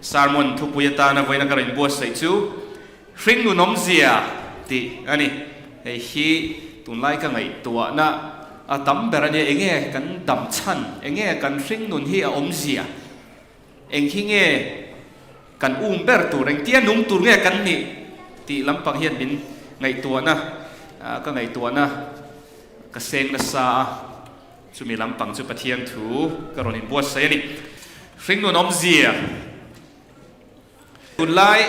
Sermon thupui atana vawiina ka rawn inbuatsaih chu Hringnun awmzia tih a ni. Hei hi tunlai ka ngaihtuahna a tam ber a nia, enge kan dam chhan, enge kan hringnun hi a awmzia, eng hi nge kan um ber tur, engtia nung tur nge kan nih tih lampang hian min ngaihtuahna ka ngaihtuahna ka seng nasa a. Chumi lampang chu Pathian thu ka rawn inbuatsaih a ni. Hringnun awmzia Tunlai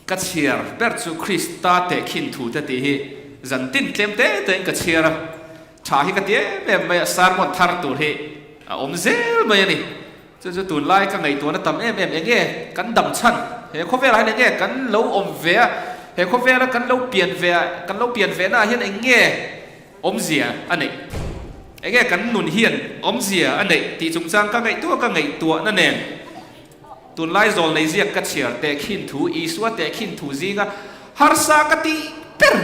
ka chhiar ber chu Krista tehkhin thu te tih hi zan tin tlem te tein ka chhiar a, tha hi ka ti em em mai a, sermon thar tur hi a awm zel mai a ni. Chu chu tunlai ka ngaihtuahna tam em em, enge kan dam chhan, he khawvelah hian enge kan lo awm ve a, he khawvela kan lo pian ve a, kan lo pian ve naah hian enge awmzia a neih, enge kan nun hian awmzia a neih tih chungchang ka ngaihtuah ka ngaihtuahna nen Tunlai zawl nei ziak ka chhiar tehkhin thu, Isua tehkhin thu zinga harsa ka tih ber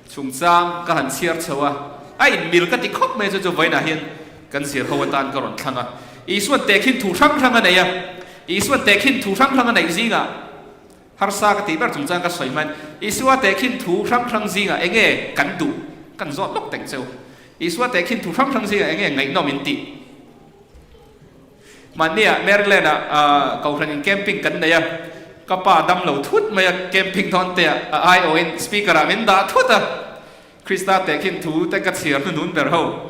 chungchang ka han chhiar chho a, a inmil ka ti khawp mai a, chu chu vawiinah hian kan zir ho atan ka rawn thlang a. Isua'n tehkhin thu hrang hrang a nei a, Isua'n tehkhin thu hrang hrang a neih zingah harsa ka tih ber chungchang ka sawi hmain Isua tehkhin thu hrang hrang zingah eng nge kan duh kan zawt lawk teng cheu. Isua tehkhin thu hrang hrang zingah eng nge ngaihnawm in tih? Mahnia Maryland-ah Kohhranin camping kan nei a, ka pa dam lo thut mai a, camping dawn te ah a aiawhin speaker-ah min dah thut a, Krista tehkhin thu te ka chhiar hnunun ber ho.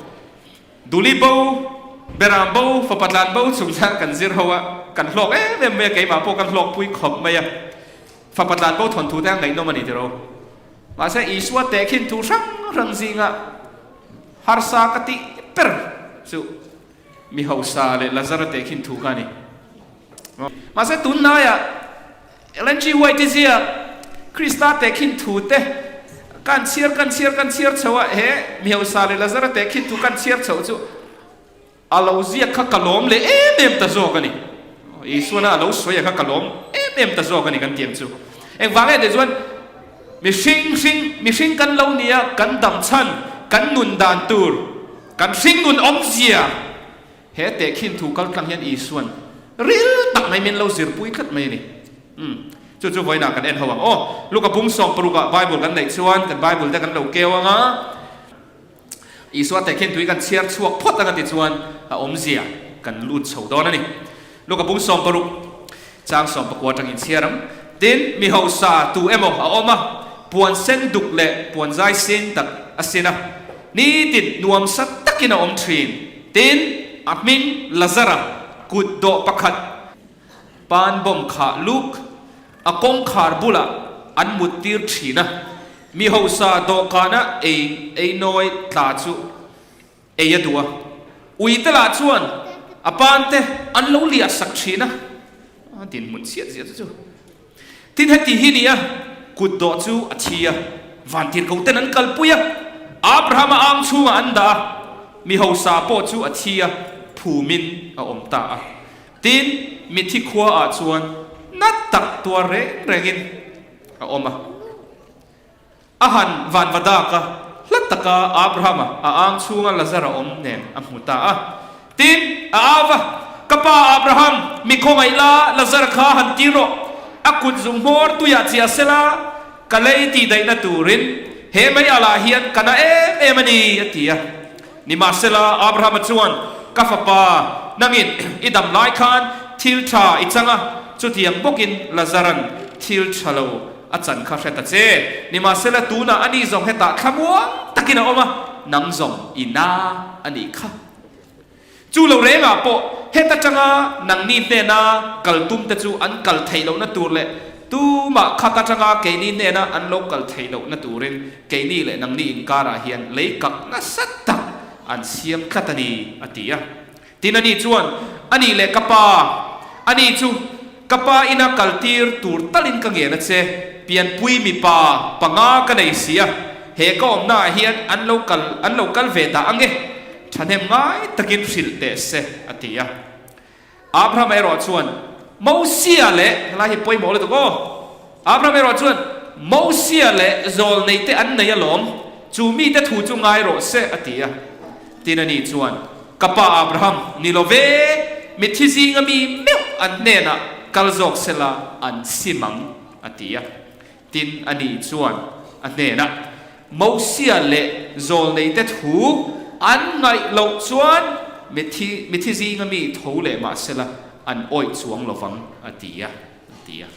Duli bo, Beram bo, fapa tlan bo chung chuan kan zir ho a, kan hlawk em em mai a, keimah pawh kan hlawkpui khawp mai a, fapa tlan bo thawnthu te a ngaihnawm a ni tiraw. Mahse Isua tehkhin thu hrang hrang zingah harsa ka tih ber chu Mi hausa leh Lazara tehkhin thu kha a ni. Mahse tunlaiah Ellen G. White i ziak Krista tehkhin thu te kan chhiar kan chhiar kan chhiar chho a, he mi hausa leh Lazara tehkhin thu kan chhiar chho chu a lo ziak kha ka lawm leh em em ta zawk a ni. Isuana a lo sawi a kha ka lawm em em ta zawk a ni kan ti ang chu. Engvang nge tih chuan mihring hring mihring kan lo nia kan dam chhan kan nun dan tur Kan hringnun awmzia he tehkhin thu kal tlang hian Isuan ril tak mai min lo zirpui tlat mai a ni. Umm, chu chu vawiinah kan en ho ang. Aw, Luka bung 16 ah Bible kan neih chuan kan Bible te kan lo keu ang a, Isua tehkhin tui kan chhiar chhuak phawt ang a ti chuan a awmzia kan lut chho dawn a ni. Luka bung 16 chang 19 atangin chhiar ang. Tin, mi hausa tu emaw a awm a, puan sen duk leh puan zai sin tak a sin a, Nitin nuamsa takin a awm thin. Tin, a hming Lazara kut dawh pakhat pan bawm khah luk a kawngkhar bulah an mut tir thin a. Mi hausa dawhkana ei ei nawi tla chu ei a duh a. Uite lah chuan a pante an lo liah sak thin a. A dinhmun chhiat zia chu chu. Tin heti hi nia, kut dawh chu a thi a, vantirhkoh ten an kalpui a, Abrahama ang chhungah an dah a, mi hausa pawh chu a thi a, phumin a awm ta a. Tin, mithi khuaah chuan na tak tuar reng rengin a awm a. A han vanvadak a, hla taka Abrahama a ang chhunga Lazara awm nen a hmu ta a. Tin, a au va, Ka pa Abraham, mi khawngaih la, Lazara kha han tir rawh. A kut zung hmawr tuiah chiah sela, ka lei tihdaihna turin he mei alah hian ka na em em a ni, a ti a. Nimahsela, Abrahama chuan, Ka fapa, nangin i dam lai khan thil tha i chang a, chutiang bawkin Lazaran thil tha lo A chan kha hre ta che. Nimahsela tunah ani zawng hetah thlamuang takin a awm a, nang zawng i na a nih kha. Chu lo rengah pawh het atanga nangni hnena kal tum te chu an kal theih lohna tur leh tumah khat atanga keini hnena an lo kal theih lohna turin keini leh nangni inkarah hian lei kak nasa tak an siam tlat a ni, a ti a. Tin ani chuan, Ani leh ka pa, ani chu ka pa ina kaltir tur talin ka ngen a che, pianpui mipa panga ka nei si a, he ka awmnaah hian an lo kal an lo kal ve dah ang e, thahnem ngai takin hrilh teh se, a ti a. Abraham erawh chuan, Mosia leh, helai hi pawimawh lutuk aw, Abraham erawh chuan, Mosia leh zawlneite an nei alawm, chu mite thu chu ngai rawh se, a ti a. Tin ani chuan, Ka pa Abraham, ni lo ve, mitthi zinga mi meuh an hnenah. kal zawk sela an sim ang, a ti a. Tin, ani chuan a hnenah, Mosia leh zawlneite thu an ngaih loh chuan mithi mithi zinga mi tho leh mah sela an awih chuang lovang, a ti a, a ti a.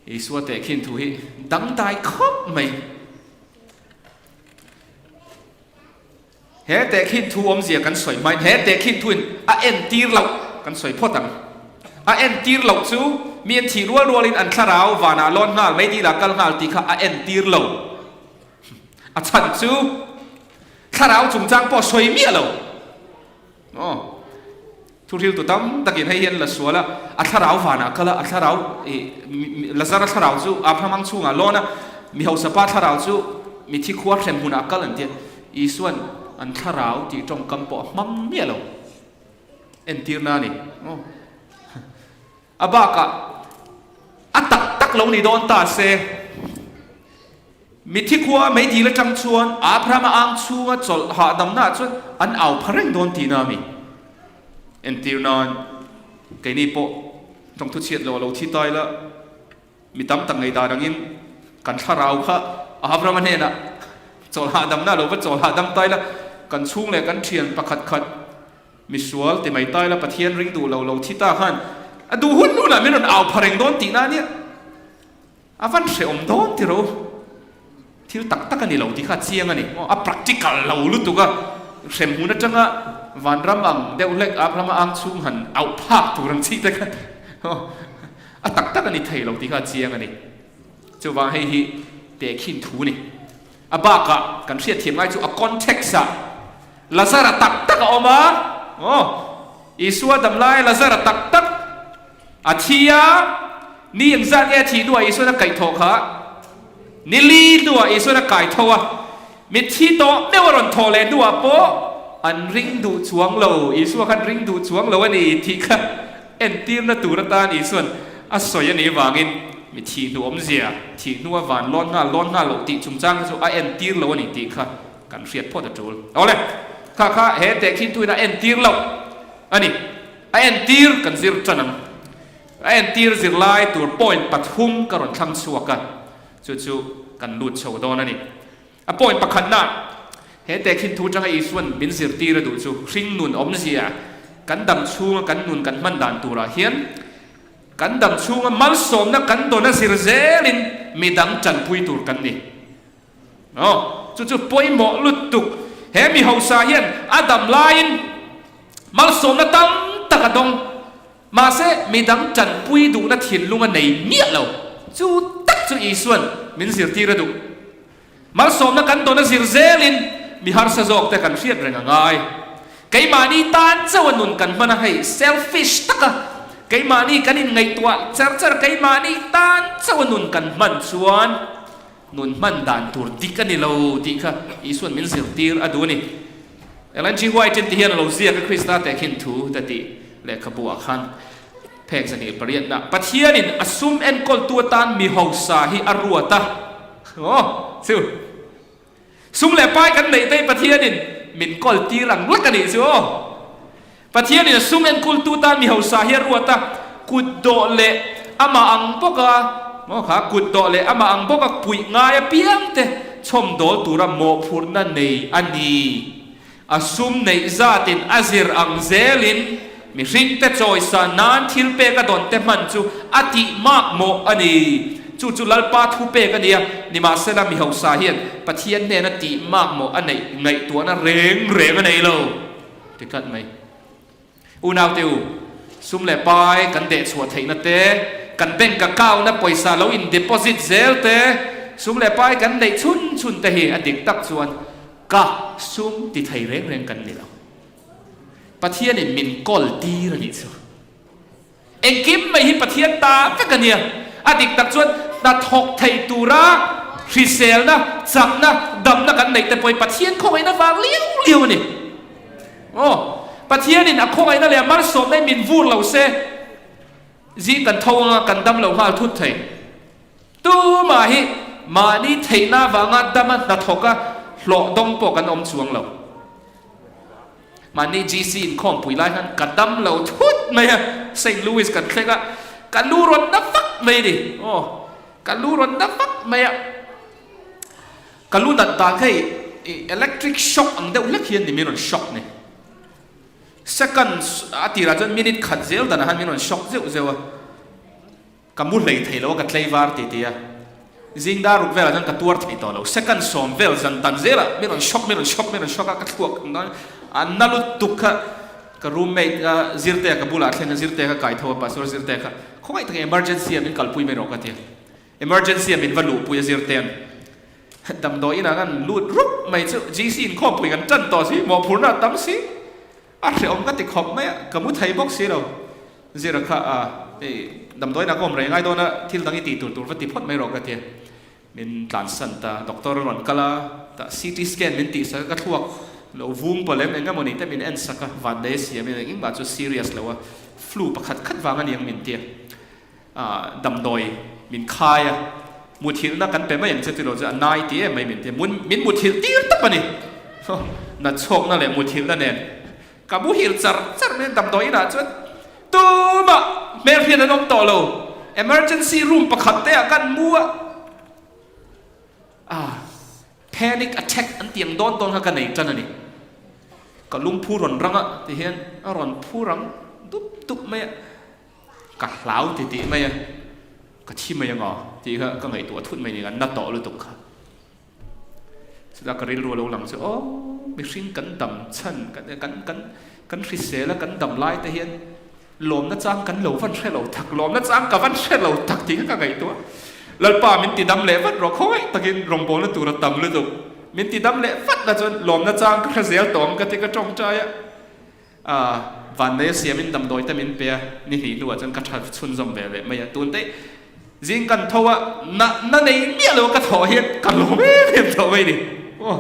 Isua tehkhin thu hi dangdai khawp mai. He tehkhin thu awmzia kan sawi hmain he tehkhin thuin a entir loh kan sawi phawt ang. A entir loh chu mi an thih rual rualin an thlarau vanah lawn nghal mai dila kal nghal tih kha a entir lo. A chhan chu thlarau chungchang pawh sawi miah lo. Aw, thuhriltu tam takin hei hian la sual a, a thlarau vanah kal a, a thlarau ih Lazara thlarau chu Abraham ang chhungah lawn a, mi hausa pa thlarau chu mithi khua hrem hmunah kal an ti a, Isuan an thlarau tih tawngkam pawh a hmang miah lo. Entirna a ni. Aw, a bakah a tak tak lo ni dawn ta se. Mithi khua meidil atang chuan Abrahama ang chhunga chawlh hahdamnaah chuan an au pha reng dawn tihna a mi. Entir nan, keini pawh tawngthu chhiat lo a lo thi tai la, mi tam tak ngaihdan angin kan thlarau kha Abrahama hnenah chawlh hahdamna a lo va chawlh hahdam tai la, kan chhung leh kan thian pakhat khat misual ti mai tai la Pathian ring duh lo lo thi ta khan a duh hun hunah min rawn au pha reng dawn tihna a nia. A van hrehawm dawn ti ro. Thil tak tak a ni lo tih kha a chiang a ni. A practical lo lutuk a, hremhmun atanga vanram ang deuh hlek Abrahama ang chhung han auh phak tur ang chi te kha a tak tak a ni thei lo tih kha a chiang a ni. Chuvang hei hi tehkhin thu a ni. A bakah kan hriatthiam ngai chu a context ah Lazara tak tak a awm a, aw Isua damlai Lazara tak tak A thi a, ni engzat nge a thih hnuah Isuan a kaih thawh kha? Ni li hnuah Isuan a kai tho a, mitthi tawh meuh a rawn thawh leh hnuah pawh an ring duh chuang lo, Isua khan ring duh chuang lo a ni tih kha entirna tur atan Isuan a sawi a nih avangin mi thih hnu awmzia, thih hnua van lawn nghal lawn nghal loh tih chungchang kha chu a entir lo a ni tih kha kan hriat phawt a tul. Awle, kha kha he tehkhintuin a entir loh a ni. A entir kan zir tan ang. A entir zirlai tur point pathum ka rawn thlang chhuak a, chu chu kan lut chho dawn a ni. A point pakhatna, he tehkhin thu atanga Isuan min zirtir a duh chu hringnun awmzia kan dam chhunga kan nun kan hman dan turah hian kan dam chhunga malsawmna kan dawn a zir zelin midang tanpui tur kan ni. Aw, chu chu pawimawh lutuk. He mi hausa hian a dam laiin malsawmna tam tak a dawng. Mahse, midang tanpui duhna thinlung a nei miah lo. Chu tak chu Isuan min zirtir a duh. Malsawmna kan dawn a zir zelin mi harsa zawk te kan hriat reng a ngai. Keimahni tan chauh a nun kan hman a, hei selfish taka keimahni kan inngaihtuah cher cher keimahni tan chauh a nun kan hman chuan, Nun hman dan tur dik a ni lo tih kha Isuan min zirtir a duh a ni. Ellen G. White in ti hian a lo ziak a, Krista tehkhin thu te tih lehkhabu ah khan phek zahnih pariatna Pathianin a sum enkawltu atan mi hausa hi a ruat a. Aw, chu sum leh pai kan neih te hi Pathianin min kawl tir ang lek a nih chu aw. Pathianin a sum enkultu tan mi hausa hi a ruat a, kut dawh leh amah ang bawka maw kha kut dawh leh amah ang bawka puih ngai apiang te chhawm dawl tura mawhphurhna nei a ni. A sum neih zatin a zir ang zelin mihringte chawisa nan thil pek a dawn te hman chu a tih mak mawh a ni. Chu chu Lalpa thu pek a ni a, nimahsela mi hausa hian Pathian hnena tih mak mawh a neih ngaihtuahna reng reng a nei lo. Ti tlat mai. Unaute u, sum leh pai kan deh chhuah theihna te, kan bank account a pawisa lo in deposit zel te, sum leh pai kan neih chhun chhun te hi a dik tak chuan ka sum ti thei reng reng kan ni lo. Pathianin min kawl tir a nih chu. Engkim mai hi Pathian ta vek a nia. A dik tak chuan hnathawk thei tura hriselna, chakna, damna kan neih te pawhin Pathian khawngaihna vang liau liau a ni. Aw, Pathianin a khawngaihna leh a malsawmna hi min vur lo se, zing kan tho anga kan dam lo nghal thut thei. Tumah hi mahni theihna avanga dama hnathawka hlawh dawng pawh kan awm chuang lo. Mahni GC inkhawmpui lai khan ka dam lo thut mai a, Saint Louis kan thleng a, ka lu rawn na vak mai a ni. Aw, ka lu rawn na vak mai a. Ka lu nat dan kha i electric shock ang deuh hlek hian ni min rawn shock ni. Second a tirah chuan minute khat zel danah khan min rawn shock zeuh zeuh a. Ka mu hlei thei lo a, ka tlei var ti ti a. Zing dar ruk velah chuan ka tuar thei tawh lo. Second sawm vel zan dan zelah min rawn shock, min rawn shock, min rawn shock a, ka thluak ang dawn a na lutuk kha. Ka roommate a Zirtea ka bulah thleng a, Zirtea kha kai tho a, Pastor Zirtea kha khawngaih takin emergency ah min kalpui mai rawh ka ti a. Emergency ah min va luhpui a Zirtea'n. Damdawi inah khan lut rup mai chu GC inkhawmpui kan tan tawh si, mawhphurna a tam si. A hrehawm ka ti khawp mai a, ka mu thei bawk si lo. Zira kha a, hei damdawiin ah ka awm rei ngai dawn a, thil dang i tih tur tur va ti phawt mai rawh ka ti a. Min tlansan ta, doctor a rawn kal a, tah CT scan min tih sak a, ka thluak lo vung pawh lem eng emaw ni te min en sak a, vanlei a siam in engmah chu serious lo a, flu pakhat khat vang a ni ang min ti a. Damdawi min khai a, muthilhna kan pe mai ang che tilo chu a nai ti em mai min ti a, min muthilh tir tawp a ni. Nat chhuakna leh muthilhna nen ka muhil char char mai a, damdawi inah chuan tumah hmelhriat an awm tawh lo, emergency room pakhat te ah kan mu a, ah panic attack an ti ang dawn dawn kha ka nei tan a ni. Ka lungphu rawn rang a ti hian a rawn phu rang dup dup mai a. Ka hlau ti tih mai a, ka thi mai anga tih kha ka ngaihtuah thut mai ni, an na tawh lutuk kha. Chutah ka rilru a lo lang chu, aw mihring kan dam chhan, kan kan kan kan hrisel a kan dam lai te hian lawmna chang kan lo van hre lo tak, lawmna chang ka van hre lo tak tih kha ka ngaihtuah. Lalpa min ti dam leh vat rawh, khawngaih takin rawngbawlna tur a tam lutuk, min ti dam leh vat na chuan lawmna chang ka hre zel tawh ang ka ti ka tawngtai a. A vannei a siamin damdawi te min pe a, ni hnih hnuah chuan ka tha chhunzawm ve leh mai a. Tun te zing kan tho a, na na nei miah lo a ka thawh hian ka lawm em em tawh mai ni. Aw,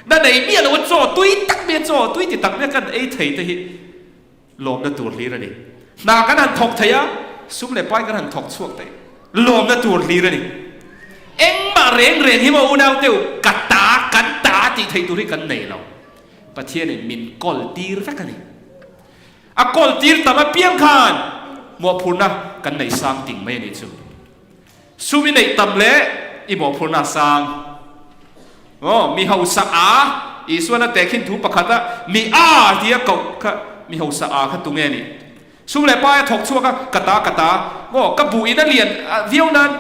na nei miah lo a chaw tui tak mai a chaw tui ti tak mai a kan ei thei te hi lawmna tur hlir a ni. Hna kan han thawk thei a, sum leh pai kan han thawk chhuak thei, lawmna tur hlir a ni. Engmah reng reng hi maw unau teu ka ta, kan ta tih theih tur hi kan nei lo. Pathianin min kawl tir vek a ni. A kawl tir tam apiang khan mawhphurhna kan neih sang ting mai a nih chu. Sum i neih tam leh i mawhphurhna a sang. Aw, mi hausa a, Isuan a tehkhin thu pakhat a, mi a tia koh kha mi hausa a kha tunge a nih? Sum leh pai a thawk chhuak a, ka ta, ka ta, maw, ka buh in a lian viau nan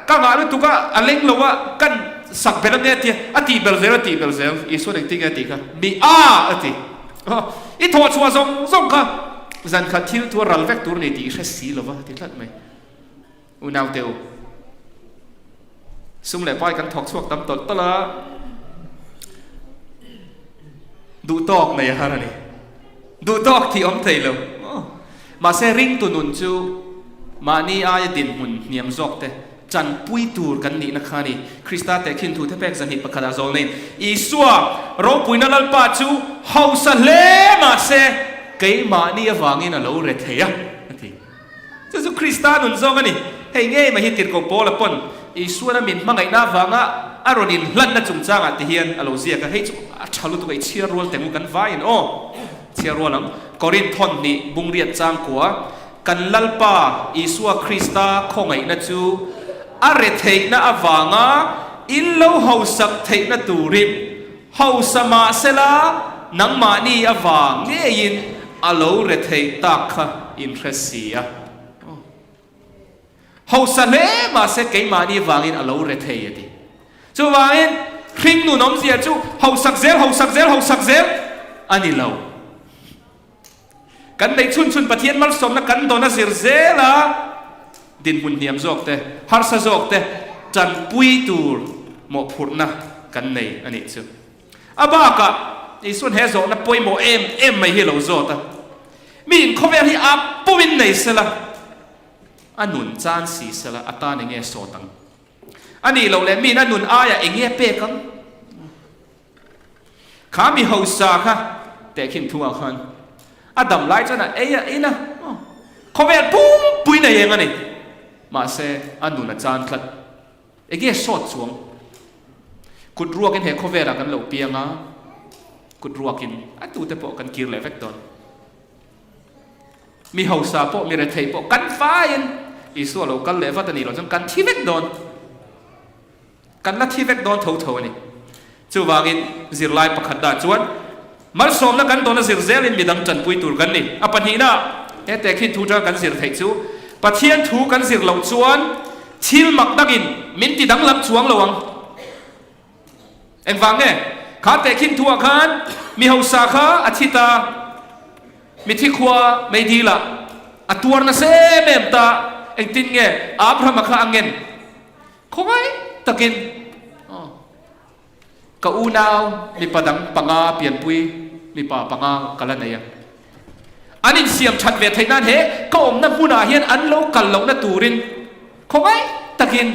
ka ngah lutuk a, a leng lo a, kan sak ber ania tia, a tih ber zel, a tih ber zel, Isuan engtin nge a tih kha, mi a a ti. I thawh chhuah zawng zawng kha zan khat thil thu a ral vek tur a ni tih i hre si lo va, a ti tlat mai. Unaute u, sum leh pai kan thawk chhuak tam tawlh tawlh a, duh tawk nei a har a ni. Duh tawk tih awm thei lo. Mahse ringtu nun chu mahni aia dinhmun hniam zawk te chanpui tur kan nihna kha a ni. Krista tehkhin thu thepek zahnih pakhatah zawlneiin, Isua ropuina Lalpa chu hausa hle mahse keimahni avangin a lo re thei a, a ti. Chu chu Krista nun zawng a ni. Hei ngei mai hi Tirhkoh Paula pawn Isuana min hmangaihna avanga a rawn inhlanna chungchangah ti hian a lo ziak a. Hei chu a tha lutuk a, i chhiar rual teh ngu kan vaiin aw. Chhiar rual ang. Korinth thawn hnih bungriat changkua, Kan Lalpa Isua Krista khawngaihna chu a retheihna avanga in lo hausak theihna turin Hausa mahsela nangmahni avang ngeiin a lo retheih tak kha in hre si a. Hausa hle mahse keimahni vangin a lo rethei a ti. Chuvangin hringnun awmzia chu hausak zel, hausak zel, hausak zel a ni lo. Kan neih chhun chhun Pathian malsawmna kan dawn a zir zel a, dinhmun hniam zawk te, harsa zawk te tanpui tur mawhphurhna kan nei a nih chu. A bakah Isuan he zawhna pawimawh em em mai hi a lo zawt a, Mi inkhawvel hi a pumin nei sela, a nun chan si sela, a tan enge a sawt ang? A nih loh leh miin a nun aiah enge a pek ang? Kha mi hausa kha tehkhin thungah khan a dam lai chuan a ei a in a, khawvel pumpui nei eng a ni. Mahse, a nun a chan tlat. Enge sawt chuang? Kut ruakin he khawvelah kan lo piang a. Kut ruakin a tute pawh kan kir leh vek dawn. Mi hausa pawh, mi rethei pawh kan faiin Isua lo kal leh vat a nih loh chuan kan thi vek dawn. Kan la thi vek dawn tho tho a ni. Chuvangin zirlai pakhat dah chuan malsawmna kan dawn a zir zelin midang tanpui tur kan ni. A pahnihna, he tehkhin thu tang kan zir theih chu Pathian thu kan zir loh chuan thil mak dangin min ti danglam chuang lo ang. Engvang nge? Kha tehkhin thuah khan mi hausa kha a thi ta, mithi khua meidil ah a tuar nasa em em ta, engtin nge Abraham-a kha a ngen? Khawngaih takin ka unau mipa dang panga pianpui mipa panga ka la nei a, an insiam that ve theih nan he ka awmna hmunah hian an lo kal lohna turin khawngaih takin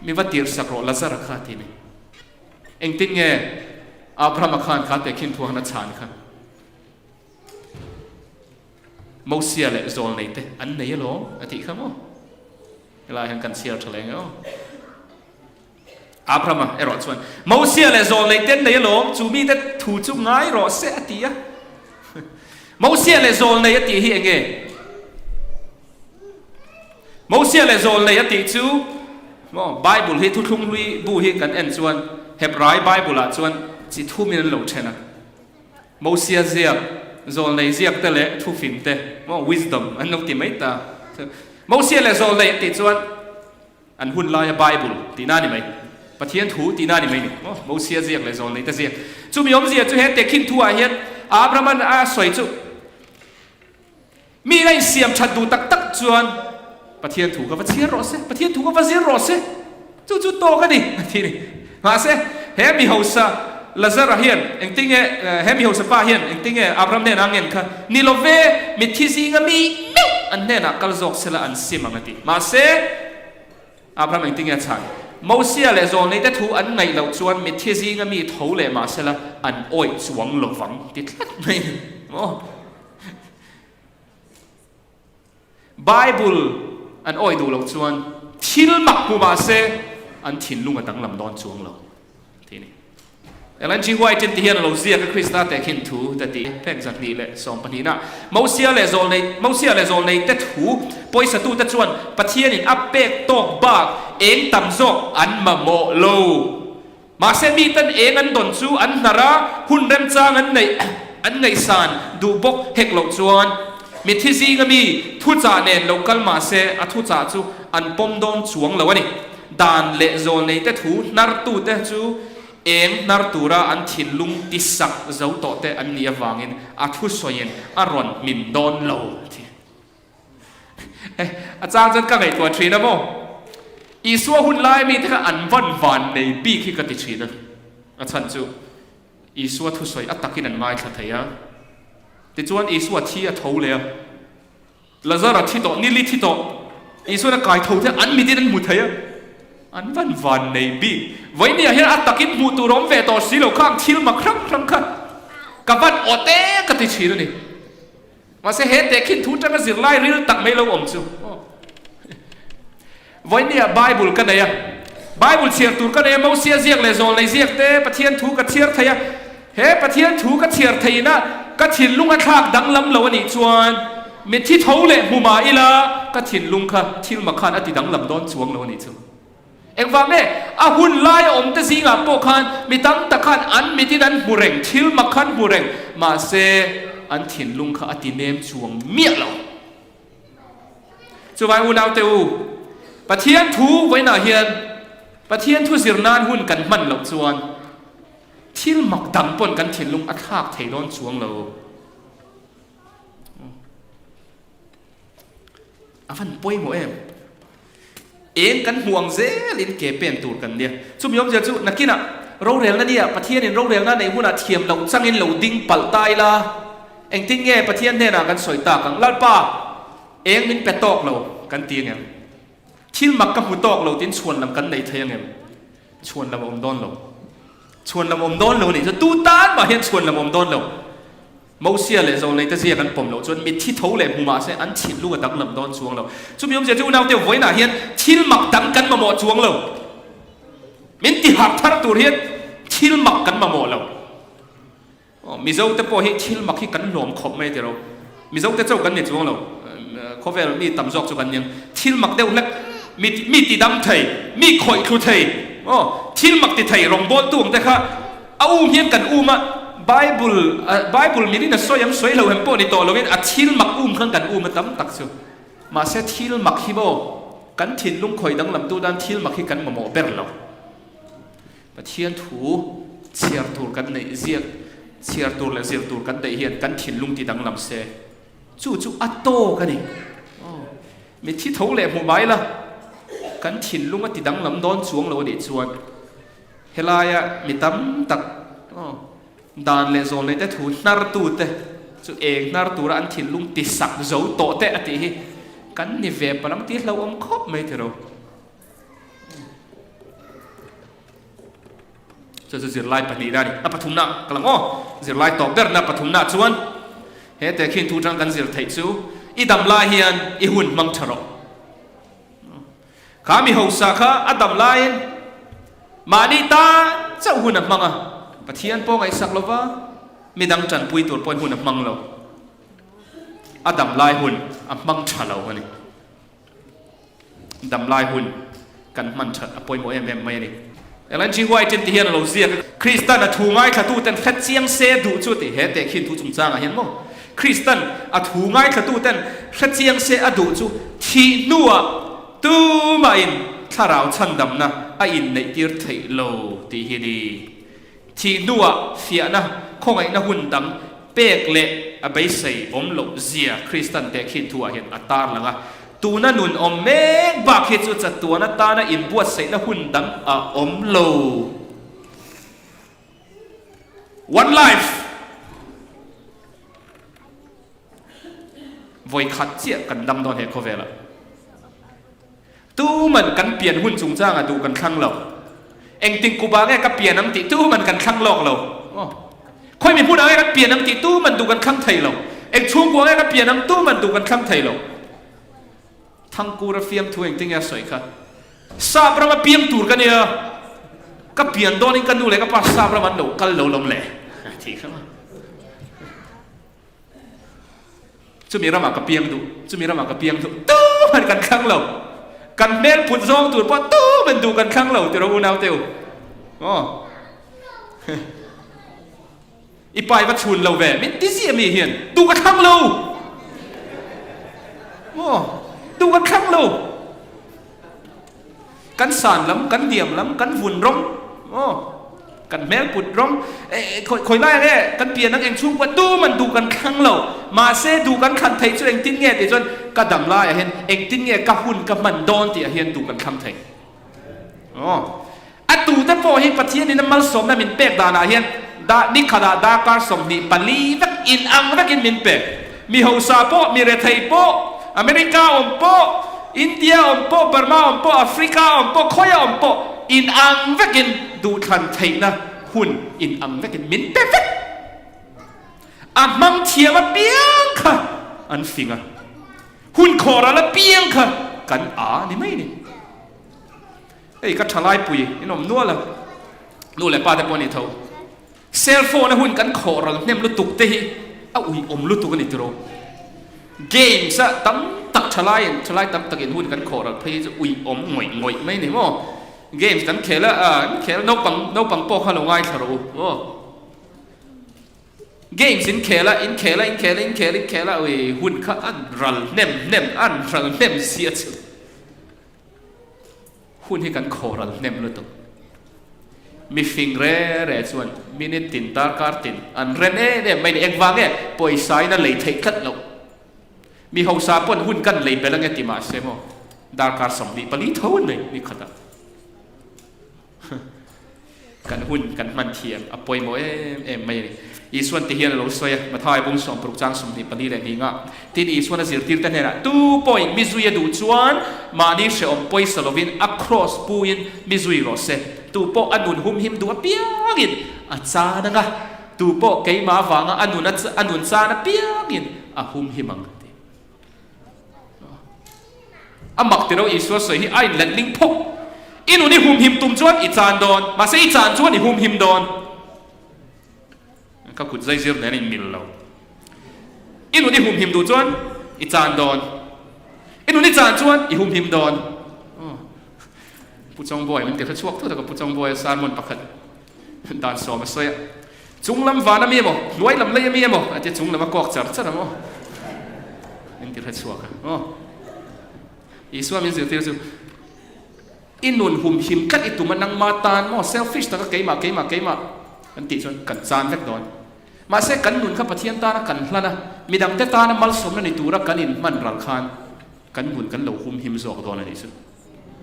mi va tirsak rawh Lazara kha ti ni. Engtin nge Abrahama khan kha tehkhin thu han a chhan kha? Mosia leh Zawlnei te an nei alawm a tih kha maw? Helai hian kan chhiar tha leh nge aw. Abrahama erawh chuan Mosia leh Zawlnei te an nei alawm, chu mite thu chu ngai rawh se a ti a. Mosia leh Zawlnei a tih hi eng nge? Mosia leh Zawlnei a tih chu maw Bible hi thuthlung hlui bu hi kan en chuan Hebrai Bible ah chuan chi thumin an lo then a. Mosia ziak, Zawlnei ziak te leh thufim te maw wisdom an lo ti mai ta. Mosia leh Zawlnei an tih chuan an hun laia Bible tihna a ni mai. Pathian thu tihna a ni mai ni maw Mosia ziak leh Zawlnei te ziak. Chumi awmzia chu he tehkhin thu ah hian Abraham-an a sawi chu Mi la insiam that duh tak tak chuan Pathian thu ka va chhiar rawh se, Pathian thu ka va zir rawh se, chu chu tawk a ni, a ti a ni. Mahse, he mi hausa Lazara hian engtinge, he mi hausa pa hian engtinge Abraham hnenah a ngen kha, Ni lo ve, mitthi zinga mi meuh an hnenah kal zawk sela an sim ang a ti. Mahse, Abraham engtinge a chhan? Mosia leh Zawlneite thu an ngaih loh chuan mitthi zinga mi tho leh mahsela an awih chuang lo vang ti tlat mai a ni maw? Bible an awih duh loh chuan thil mak hmu mah se an thinlung a danglam dawn chuang lo tih a ni. Ellen G. White in ti hian a lo ziak a Krista tehkhin thu te tih phek 212 na Mosia leh Zawlnei Mosia leh Zawlnei te thu pawisatute chuan Pathianin a pek tawk bak eng tam zawk an mamawh lo. Mahse miten eng an dawn chu an hnar a, hun remchang an neih an ngaihsan duh bawk hek loh chuan mithi zinga mi thuchah nen lo kal mahse a thuchah chu an pawm dawn chuang lo a ni. Dan leh zawlneite thu hnartute chu eng hnar tura an thinlung tisak zo tawhte an nih avangin a thusawiin a rawn hmin dawn lo a ti. A chang chuan ka ngaihtuah thin a maw? Isua hun lai mite kha an van van nei bik hi ka ti thin a. A chhan chu Isua thusawi a takin an ngaithla thei a. Tichuan Isua thi a tho leh a. Lazara thi tawh, Nili thi tawh, Isuan a kai tho te an mitin an hmu thei a. An van van nei bik. Vawinia hian a takin hmuh tur a awm ve tawh si lo kha ang thil mak hrang hrang kha ka van awt e ka ti thin a ni. Mahse he tehkhin thu tanga zirlai ril tak mai lo awm chu aw. Vawinia Bible ka nei a, Bible chhiar tur ka nei a, Mosia ziak leh Zawlnei ziak te Pathian thu ka chhiar thei a, he Pathian thu ka chhiar theiin a ka thinlung a thlak danglam lo a nih chuan mitthi tho leh hmu mah ila ka thinlung kha thil mak khan a ti danglam dawn chuang lo a nih chu. Engvang nge? A hun lai a awmte zingah pawh khan mi tam tak khan an mitin an hmu reng, thil mak khan hmu reng, mahse an thinlung kha a ti nem chuang miah lo. Chuvai unaute u, Pathian thu vawiinah hian Pathian thu zir nan hun kan hman loh chuan thil mak dang pawn kan thinlung a thlak thei dawn chuang lo. A van pawimawh em? Eng kan hmu ang zelin ke pen tur kan nia. Chumi awmzia chu nakinah rorelna nia Pathianin rorelna neih hunah thiam loh changin lo ding palh ta ila, engtin nge Pathian hnenah kan sawi tak ang? Lalpa, eng min pe tawk lo kan ti angem? Thil mak ka hmu tawk lo tiin chhuanlam kan nei thei angem? Chhuanlam a awm dawn lo. Chhuanlam a awm dawn lo a nih chu tu tan mah hian chhuanlam a awm dawn lo. Mosia leh Zawlneite ziak an pawm loh chuan mitthi tho leh hmu mahse an thinlung a danglam dawn chuang lo. Chumi awmzia chu unaute vawiinah hian thil mak dang kan mamawh chuang lo. Min ti harh thar tur hian thil mak kan mamawh lo. Mizo te pawh hi thil mak hi kan lawm khawp mai tiraw. Mizo te chauh kan ni chuang lo, khawvel mi tam zawk chu kan nia. Thil mak deuh hlek, mi mi ti dam thei, mi khawih thlu thei, aw thil mak ti thei rawngbawltu ang te kha a um hian kan um a, Bible Bible milin a sawi ang sawi lo hem pawh ni tawh loin a thil mak um khan kan um a tam tak chu. Mahse thil mak hi maw kan thinlung khawih danglamtu tan thil mak hi kan mamawh ber lo. Pathian thu chhiar tur kan neih ziak chhiar tur leh zir tur kan neih hian kan thinlung ti danglam se chu chu a tawk a ni. Aw, mitthi tho leh hmu mai la, kan thinlung a ti danglam dawn chuang lo a nih chuan helaia mi tam tak aw dan leh zawn leh te thu hnartu te chu eng hnar tura an thinlung ti sak zo tawh te a tih hi kan ni ve palang tih hlauhawm khawp mai tiraw. Chu chu zirlai pahnihna a ni. A pathumna ka lang aw. Zirlai tawp berna pathumna chuan he tehkhin thu tang kan zir theih chu i dam lai hian i hun hmang tha rawh. Kha mi hausa kha a dam laiin mahni tan chauh hun a hmang a, Pathian pawh ngaihsak lova midang tanpui tur pawhin hun a hmang lo. A dam lai hun a hmang tha lo a ni. Damlai hun kan hman that a pawimawh em em mai a ni. Ellen G. White in ti hian a lo ziak a, Kristan a thu ngaithlatuten hre chiang se duh chu tih he tehkhin thu chungchangah hian maw Kristan a thu ngaithlatuten hre chiang se a duh chu thih hnuah tumahin thlarau chhandamna a inneihtir theih lo tih hi ni. Thih hnuah fiahna khawngaihna hun dang pek leh a beisei awm loh zia Kristan tehkhin thuah hian a tarlang a. Tuna nun awm mek bak hi chu chatuan atana inbuatsaihna hun dang a awm lo. One life! Vawi khat chiah kan dam dawn he khawvelah. Tuman kan pian hun chungchangah duh kan thlang lo. Engtin kuba nge ka pian ang tih tuman kan thlang lawk lo. Aw. Khawi mi hmunah nge kan pian ang tih tuman duh kan thlang thei lo. Eng chhungkua nge ka pian ang tuman duh kan thlang thei lo. Thangkura fiamthu engtin nge a sawi kha? Sap rama piang tur ka nia. Ka pian dawnin ka nu leh ka pa sap ram an lo kal lo lawm le. Tih kha. Chumi ramah ka piang duh, chumi ramah ka piang duh, tuman kan thlang lo. Kan hmel put zawng tur pawh tuman duh kan thlang lo tiraw unau te u. Aw. I pa i va chhun lo ve, min ti ziah mi hian duh ka thlang lo. Aw, duh kan thlang lo. Kan san lam, kan diam lam, kan vun rawng, aw, kan hmel put rawng, eh, khawi khawi lai nge kan pian ang eng chhungkua tuman duh kan thlang lo. Mahse duh kan thlan theih chu engtin nge tih chuan ka dam laiah hian engtin nge ka hun ka hman dawn tih ah hian duh kan thlang thei. Aw, a tute pawh hi Pathianin a malsawmna min pek danah hian da ni khatah darkar 24 vek inang vekin min pek. Mi hausa pawh, mi rethei pawh, America awm pawh, India awm pawh, Burma awm pawh, Africa awm pawh, khawia awm pawh inang vekin duhthlan theihna hun inang vekin min pe vek. A hmang thiam apiang kha an fing a, hun khawhral apiang kha kan a ni mai a ni. Hei ka thalaipui in awm nual a, nu leh pa te pawh a ni tho. Cell phone a hun kan khawh ral hnem lutuk te hi a uiawm lutuk a ni tiraw. Games a tam tak thalaiin thalai tam takin hun kan khawh ral phei hi chu uiawm ngawih ngawih mai a ni maw. Games kan khel a, an khel naupang naupang pawh kha lo ngaithla rawh u aw. Games in khel a, in khel a, in khel a, in khel a, in khel a, ui hun kha an ral hnem hnem an ral hnem sia chu. Hun hi kan khawh ral hnem lutuk. Mifing re re chuan minute tin darkar tin an rem em em mai ni. Engvang nge pawisa in a lei theih tlat loh. Mi hausa pawn hun kan lei belh ange ti mahse maw darkar 24 tho an nei ni khatah. Kan hun kan hman thiam a pawimawh em em mai a ni. Isuan ti hian a lo sawi a, Matthai bung 60 chang 24 leh hnih ngah. Tin, Isuan a zirtirte hnenah, Tu pawhin mi zui a duh chuan mahni hrehawm pawisa lovin a kraws puin mi zui rawh se. Tu pawh a nun humhim duh apiangin a chan ang a, tu pawh keimah avanga a nun a nun chan apiangin a humhim ang, a ti. A mak tiro Isua sawi hi a inletling phawk. I nun i humhim tum chuan i chan dawn, mahse i chan chuan i humhim dawn. Ka kut zaizir nen a inmil lo. I nun i humhim duh chuan i chan dawn. I nun i chan chuan i humhim dawn. Aw. Pu Chawngbuai min ti hre chhuak thut a, ka Pu Chawngbuaia sermon pakhat dan sawm a sawi a. Chung lam van a mi emaw, hnuai lam lei a mi emaw a tia chung lam a kawk char char a maw. Min ti hre chhuak a. Aw. Isua min zirtir chu I nun humhim tlat i tum a nangma tan maw selfish taka keimah keimah keimah kan tih chuan kan chan vek dawn. Mahse kan nun kha Pathian tana kan hlan a, midangte tana malsawmna ni tura kan inhman ral khan kan nun kan lo humhim zawk dawn a nih chu.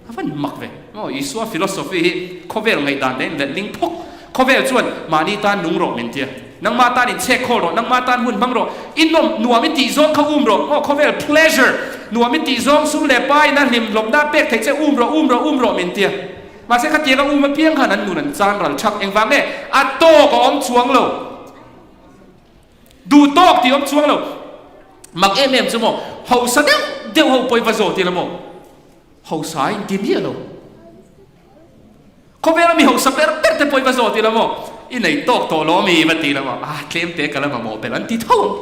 A van mak ve maw Isua philosophy hi khawvel ngaihdan dahin letling phawk. Khawvel chuan mahni tan nung rawh min tia, nangma tan inchhek khawl rawh, nangma tan hun hmang rawh, i nawm nuam i tih zawng kha um rawh, maw khawvel pleasure nuam i tih zawng sum leh pa ina hlim hlawmna a pek theih che um rawh, um rawh, um rawh min tia. Mahse khatianga um apiang khan an nun an chan ral thak. Engvang nge? A tawk a awm chuang lo. Duh tawk tih awm chuang lo. Mak em em chu maw hausa deuh deuh ho pawh i va zawt ila maw hausa in ti miah lo. Khawvela mi hausa ber ber te pawh i va zawt ila maw? I nei tawk tawh lo ami? Va ti ila maw? Ah, tlem te ka la mamawh belh an ti tho ang.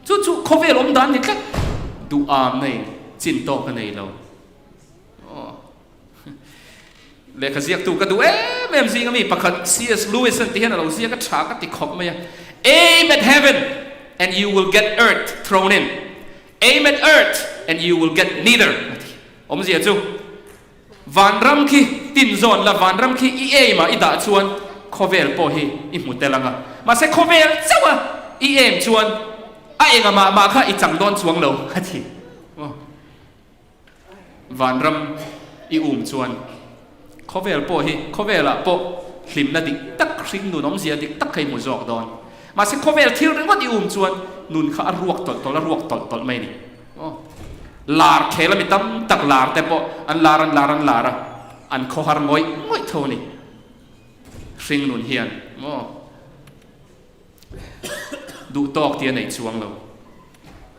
Chu chu khawvel awm dan ni tlat. Duham nei, chin tawk a nei lo. Aw. Lehkha ziaktu ka duh em em zing ami pakhat CS Lewis an ti hian a lo ziak a tha ka ti khawp mai a. Aim at heaven and you will get earth thrown in. Aim at earth and you will get neither. A ti. Awmzia chu. Vanram khi tin zawn la, vanram khi i aim ah i dah chuan khawvel pawh hi i hmu tel ang a. Mahse khawvel chauh a i aim chuan a enga mah mah kha i chang dawn chuang lo a ti. Aw. Vanram i um chuan khawvel pawh hi khawvel ah pawh hlimna dik tak hring nun awmzia dik tak kha i hmu zawk dawn. Mahse khawvel thil ringawt i um chuan nun kha a ruak tawlh tawlh a ruak tawlh tawlh mai a ni. Aw. Lar khel a mi tam tak lar te pawh an lar an lar an lar a, an khawhar ngawih ngawih tho a ni. Hring nun hian maw duh tawk tih a nei chuang lo.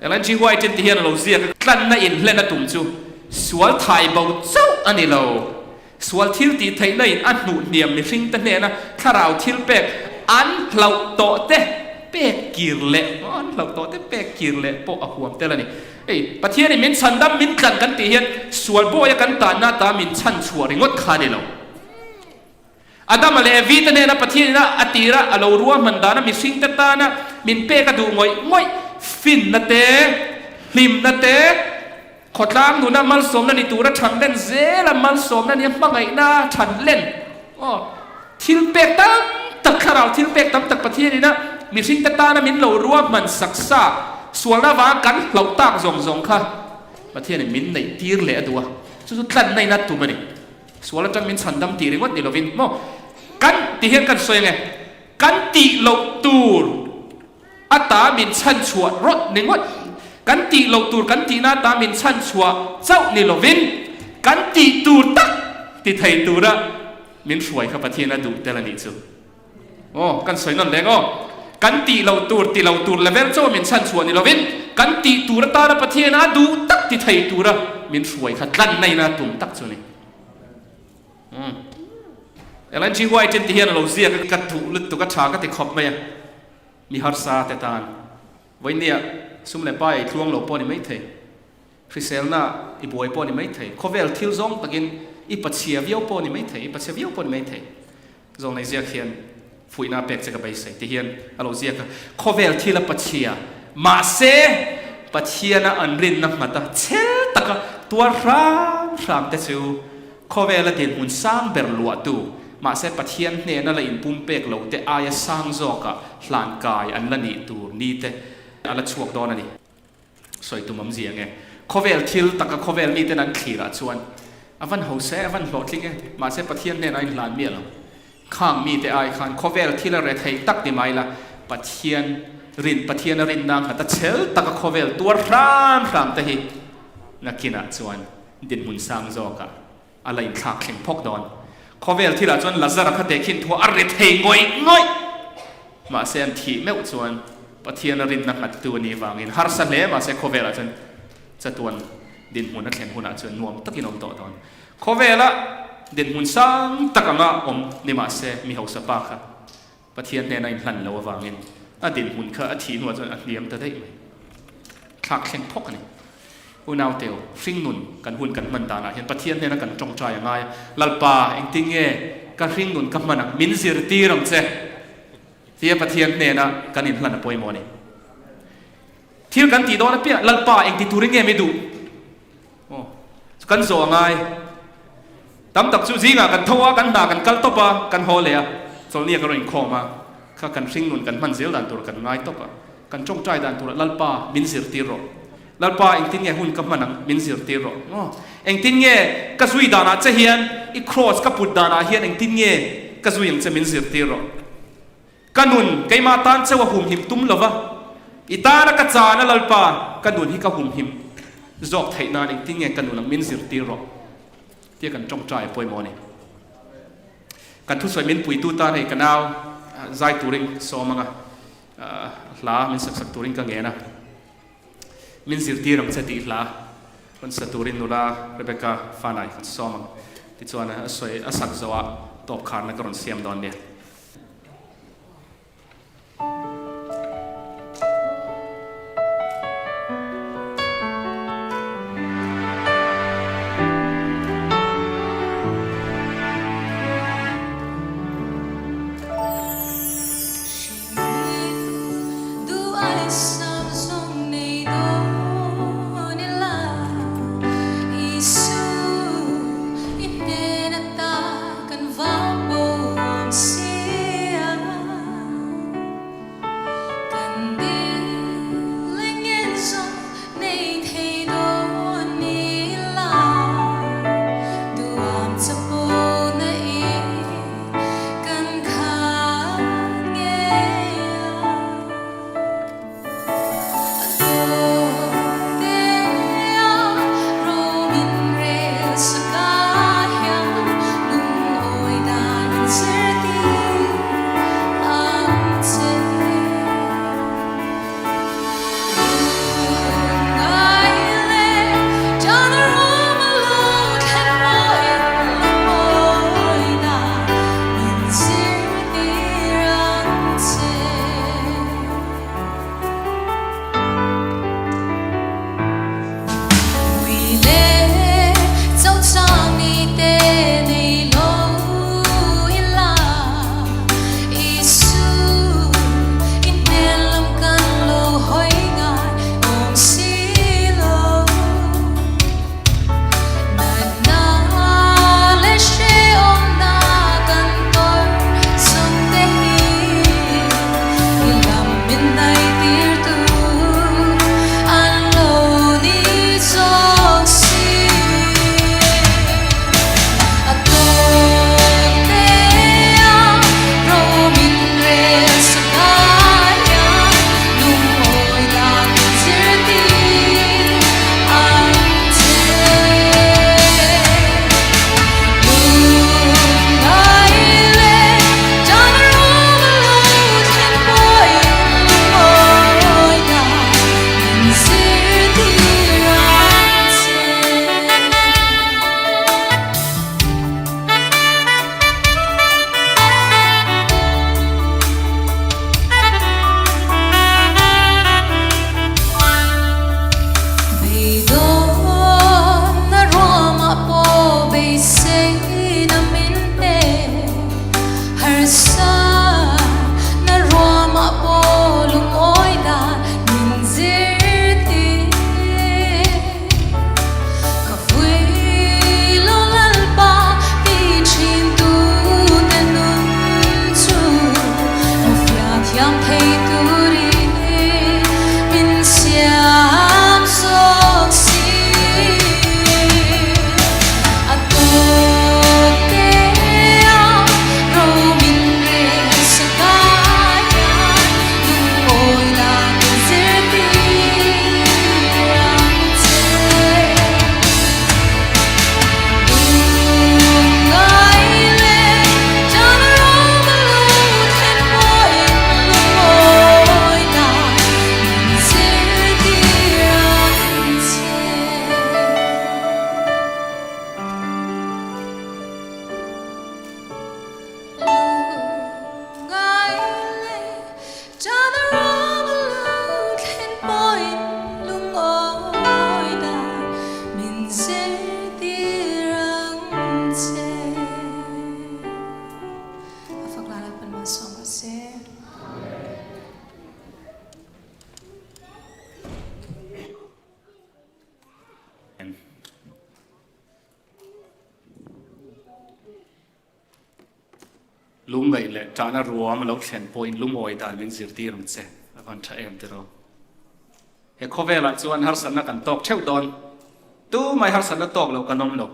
Ellen G. White in ti hian a lo ziak a, tlanna inhlen a tum chu sual thai bo chauh a ni lo. Sual thil tih theihna in a hnuh hniam mihring te hnena thlarau thil pek an hlauh tawh te pek kir leh an hlauh tawh te pek kir leh pawh a huam tel a ni. Hei, Pathianin min chhandam min tlan kan tih hian sual bawia kan tanna ata min chhan chhuah ringawt kha a ni lo. Adama leh Evi te hnena Pathianin a a tira a lo ruahman dana mihring te tana min pek a duh ngawih ngawih finna te, hlimna te, Khawtlang nuna malsawmna ni tura than len zela malsawmna nia hmangaihna than len aw thil pek tam tak thlarau thil pek tam tak Pathian ina mihring te tana min lo ruahman sak sa sualna avanga kan hlauh tak zawng zawng kha Pathian in min neih tir leh a duh a chu chu tlanna ina tum a ni sual atang min chhandam tih ringawt ni lovin maw kan ti hian kan sawi ange kan tih loh tur A ta min chhan chhuah rawt ni ngawt. Kan tih loh tur kan tihna ta min chhan chhuah chauh ni lovin kan tih tur tak ti thei tura min hruai kha Pathian a duh tel a nih chu. Aw, kan sawi nawn leng aw. Kan tih loh tur ti lo tur level chauh a min chhan chhuah ni lovin kan tih tur atana Pathian a duh tak ti thei tura min hruai kha tlanna ina tum tak chu a ni. Umm. Ellen G. White in ti hian a lo ziak a, ka duh lutuk a tha ka ti khawp mai a. Mi harsa te tan vawinia sum leh pa ei tluang lo pawh a ni maithei, hriselna i buai pawh a ni maithei, khawvel thil zawng takin i pachhia viau pawh a ni maithei, i pachhia viau pawh a ni maithei. Zawngnei ziak hian fuihna a pek che ka beisei ti hian a lo ziak a, khawvel thil a pachhia mahse Pathiana an rinna nghata chhel taka tuar hram hram te chu Khawvela dinhmun sang ber luahtu, mahse Pathian hnena la inpumpek lo te aia sang zawkah hlan kai an la nih tur ni te a la chhuak dawn a ni. Sawi tum awmzia nge? Khawvel thil taka khawvel miten an thlirah chuan a van hause, a van hlawhtling e, mahse Pathian hnena a inhlan miah lo. Khang mite ai khan khawvel thil a rethei tak ni mai la, Pathian rin, Pathian a rinna nghat a chhel taka khawvel tuar hram hram te hi nakinah chuan Dinhmun sang zawkah a la inthlak thleng phawk dawn. Khawvel thilah chuan Lazara kha tehkhin thuah a ri thei ngawih ngawih. Mahse an thih meuh chuan Pathian a rinna nghattu a nih vangin harsa hle mahse khawvelah chuan chatuan dinhmun a thlen hunah chuan nuam takin awm tawh dawn. Khawvela dinhmun sang tak anga awm ni mahse mi hausa pa kha. Pathian hnena inhlan lo avangin a dinhmun kha a thih hnuah chuan a hniam ta daih mai. Thlak thleng phawk a ni. Unau teu, hringnun kan hun kan hman danah hian Pathian hnena kan tawngtai a ngai a, Lalpa, engtin nge ka hringnun ka hman ang? Min zirtir ang che! Tia Pathian hnena kan inhlan a pawimawh a ni. Thil kan tih dawn apiang, Lalpa, engti turin nge mi duh? Aw, chu kan zawh a ngai. Tam tak chu zingah kan tho a, kan hna kan kal tawp a, kan haw leh a, chawlhnia kan rawn inkhawm a, kha kan hringnun kan hman zel dan tur kan ngai tawp a, kan tawngtai dan turah Lalpa min zirtir rawh. Lalpa engtin nge hun ka hman ang min zirtir rawh. Aw, engtin nge ka zui danah che hian i kraws ka put danah hian engtin nge ka zui ang che min zirtir rawh. Ka nun keimah tan cheu a humhim tum lova, i tana ka chana Lalpa, ka nun hi ka humhim zawk theih nan engtin nge ka nun ang min zirtir rawh tia kan tawngtai a pawimawh a ni. Kan thusawi min puitu tan hei ka nau zai turin sawm anga hla min sak sak turin ka ngen a, min zirtir ang che tih hla rawn sa turin nula Rebecca Fanai kan sawm ang tichuan a sawi a sak zawhah tawp kharna ka rawn siam dawn nia. Lungngaih leh ṭahna ruam a lo thlen pawhin lungawi dan min zirtir ang che, a van ṭha em tiraw? He khawvelah chuan harsatna kan tawk ṭheuh dawn. Tumai harsatna tawk lo kan awm lo.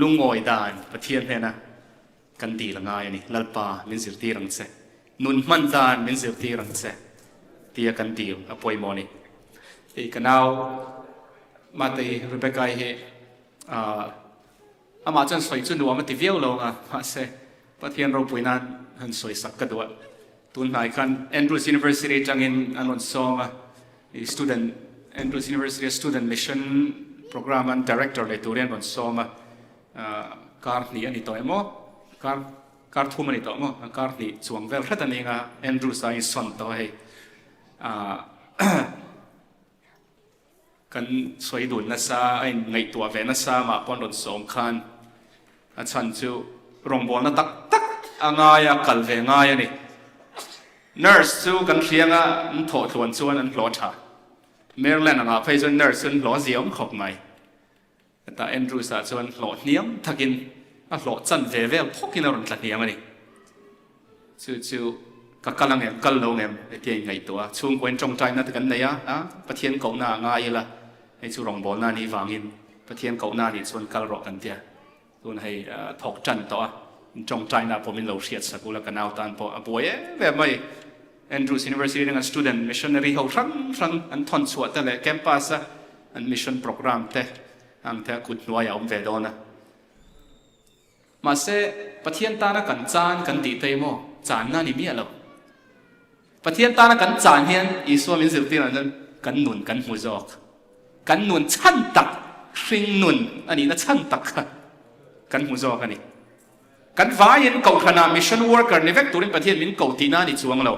Lungawi dan Pathian hnena kan dil a ngai a ni. Lalpa min zirtir ang che. Nun hman dan min zirtir ang che tia kan dil a pawimawh a ni. Hei ka nau Matei Rebecca-i hi aah Amah chuan sawi chu nuam a ti viau lo ang a, mahse Pathian ropui nan han sawi sak ka duh a. Tun hnai khan Andrews University atangin an rawn sawm a, i student Andrews University a student mission programme an director leh turin an rawn sawm a, kar hnih a ni tawh em aw, kar kar thum a ni tawh maw, kar hnih chuang vel hret a ni ang a, Andrews a insawn tawh a hei. Kan sawi dun nasa, a in ngaihtuah ve nasa mah pawn rawn sawm khan a chhan chu rawngbawlna tak tak a ngai a, kal ve ngai a ni. Nurse chu kan hriang a, an thawh tluan chuan an hlawh tha. Maryland angah phei chuan nurse chu an hlawh ziaawm khawp mai. Hetah Andrews-ah chuan hlawh hniam thakin a hlawh chan ve vel phawkin a rawn tla hniam a ni. Chu chu ka kal ang em, kal lo ang em hetia inngaihtuah a, chhungkuain tawngtaina te kan nei a, a Pathian kohna a ngai ila, hei chu rawngbawlna a nih vangin Pathian kohna a nih chuan kal rawh kan tia. Tun hei thawk tan tawh a, tawngtaina pawh min lo hriat sak ula ka nau tan pawh a buai em em mai. Andrews University atanga student missionary ho hrang hrang an thawn chhuah te leh campus a an mission programme te ang te a kut hnuai a awm ve dawn a. Mahse, Pathian tana kan chan kan tih te emaw channa a ni miah lo. Pathian tana kan chan hian Isua min zirtir ang chuan kan nun kan hmu zawk. Kan nun chhan tak, hring nun a nihna chhan tak kha kan hmu zawk a ni. Kan vaiin kohhranah mission worker ni vek turin Pathian min ko tihna a ni chuang lo.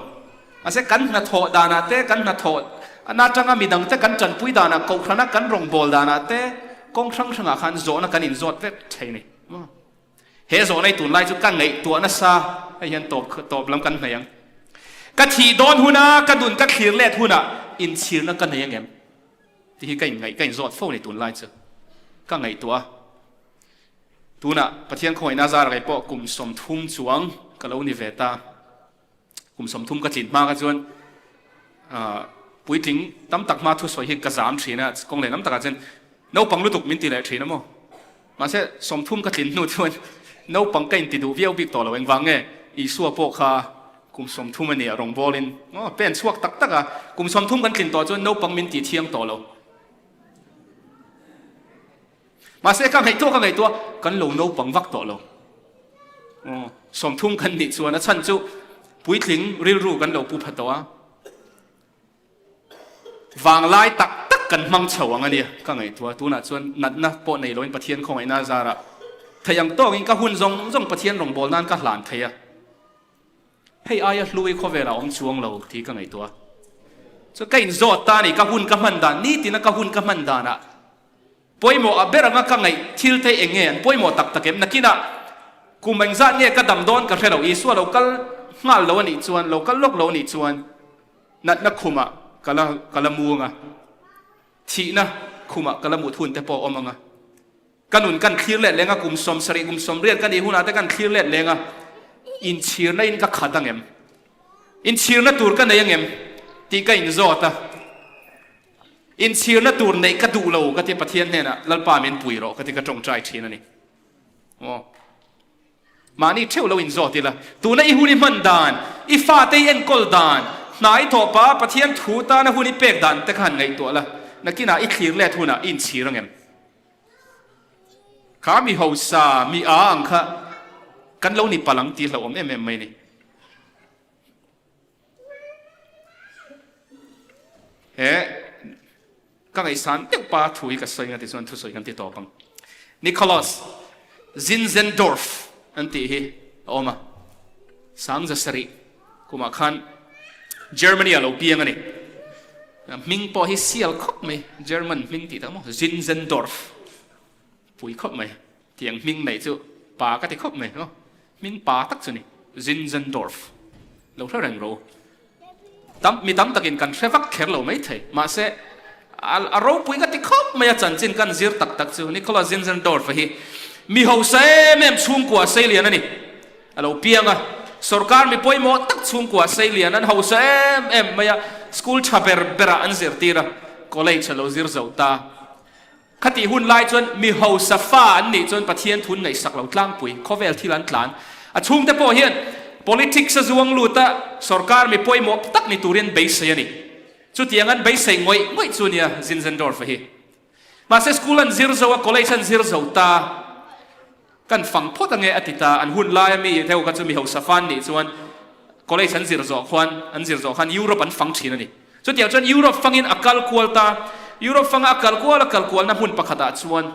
Mahse kan hnathawh danah te, kan hnathawh na atanga midangte kan tanpui danah, kohhrana kan rawngbâwl danah te, kawng hrang hrangah khan zawhna kan inzawt vek thei a ni. He zawhna hi tunlai chu ka ngaihtuah nasa, hei hian tawp tawp lam kan hnaih ang. Ka thih dawn huna, ka dun ka thlir let hunah inchhirna ka nei angem? Tih hi ka inngaih ka inzawt fo a ni tunlai chu. Ka ngaihtuah a. Tunah Pathian khawngaihna zar rei pawh kum 30 chuang ka lo ni ve ta. Kum 30 ka tlin hma kha chuan puitling tam tak hma thusawi hi ka zam thin a, kawng leh lam takah chuan naupang lutuk min ti leh thin a maw. Mahse 30 ka tlin hnu chuan naupang ka inti duh viau bik tawh lo engvang nge Isua pawh kha kum 30 a nia rawngbawlin pen chhuak tak tak a, kum 30 kan tlin tawh chuan naupang min ti thiang tawh lo. Mahse ka ngaihtuah ka ngaihtuah kan lo naupang vak tawh lo. Aw, 30 kan nih chuan a chhan chu puitling rilru kan lo pu pha tawh a. Vanglai tak tak kan hmang chho ang a nia ka ngaihtuah. Tunah chuan natna pawh nei loin Pathian khawngaihna zarah thei ang tawkin ka hun zawng zawng Pathian rawngbâwl nan ka hlan thei a. Hei aia hlui khawvelah awm chuang lo tih ka ngaihtuah. Chuan ka inzawt ta a ni, ka hun ka hman dan, nitina ka hun ka hman danah pawimawh a ber anga ka ngaih thil te eng nge an pawimawh tak tak em? Nakinah kum engzat nge ka dam dawn ka hre lo, Isua lo kal nghal lo a nih chuan, lo kal lawk lo a nih chuan natna khumah ka la ka la mu anga, thihna khumah ka la mut hun te pawh a awm anga. Ka nun kan thlir let leng a, kum 70, kum 80 ka nih hunah te kan thlir let leng a, inchhirna in ka khat ang em? Inchhirna tur ka nei ang em? Tih ka inzawt a. Inchhirna tur neih ka duh lo ka ti Pathian hnenah, Lalpa min pui rawh ka ti ka tawngtai thin a ni. Aw. Mahni theuh lo inzawt ila, tuna i hun i hman dan, i fate i enkawl dan, hna i thawh pah a Pathian thu tana hun i pek dan te kha han ngaihtuah la, nakinah i thlir let hunah i inchhir ang em? Kha mi hausa, mi â ang kha kan lo ni palh ang tih hlauhawm em em mai a ni. He ka ngaihsan deuh pa thu hi ka sawi nga tichuan thusawi kan ti tawp ang. Nicholas Zinzendorf an tih hi a awm a, 1700 kumah khan Germany ah lo piang a ni. Hming pawh hi sial khawp mai, German hming tih tak maw, Zinzendorf pui khawp mai, tiang hming neih chu pa ka ti khawp mai maw, hming pa tak chu ni, Zinzendorf lo hre reng ro. Tam mi tam takin kan hre vak kher lo mai thei, mahse a ropui ka ti khawp mai a chanchin kan zir tak tak chu Nicholas Zinzendorf-a hi mi hausa em em chhungkua seilian a ni, a lo piang a. Sorkar mi pawimawh tak chhungkua Seilian an hausa em em mai a, school tha ber berah an zirtir a, college a lo zir zo ta. Khatih hun lai chuan mi hausa fa an nih chuan Pathian thun ngaihsak lo tlangpui, khawvel thil an tlan. A chhungte pawh hian politics a zuang lut a, sorkar mi pawimawh tak ni turin beisei a ni. Chutiang an beisei ngawih ngawih chu nia Zinzendorf-a hi. Mahse school an zir zo a, college an zir zo ta, kan fang phawt ange a ti ta. An hun laia mi deuh kha chu mi hausa fan nih chuan college an zir zawh khuan, an zir zawh khan Europe an fang thin a ni. Chutiang chuan Europe fangin a kal kual ta. Europe fanga a kal kual a kal kualna hmun pakhatah chuan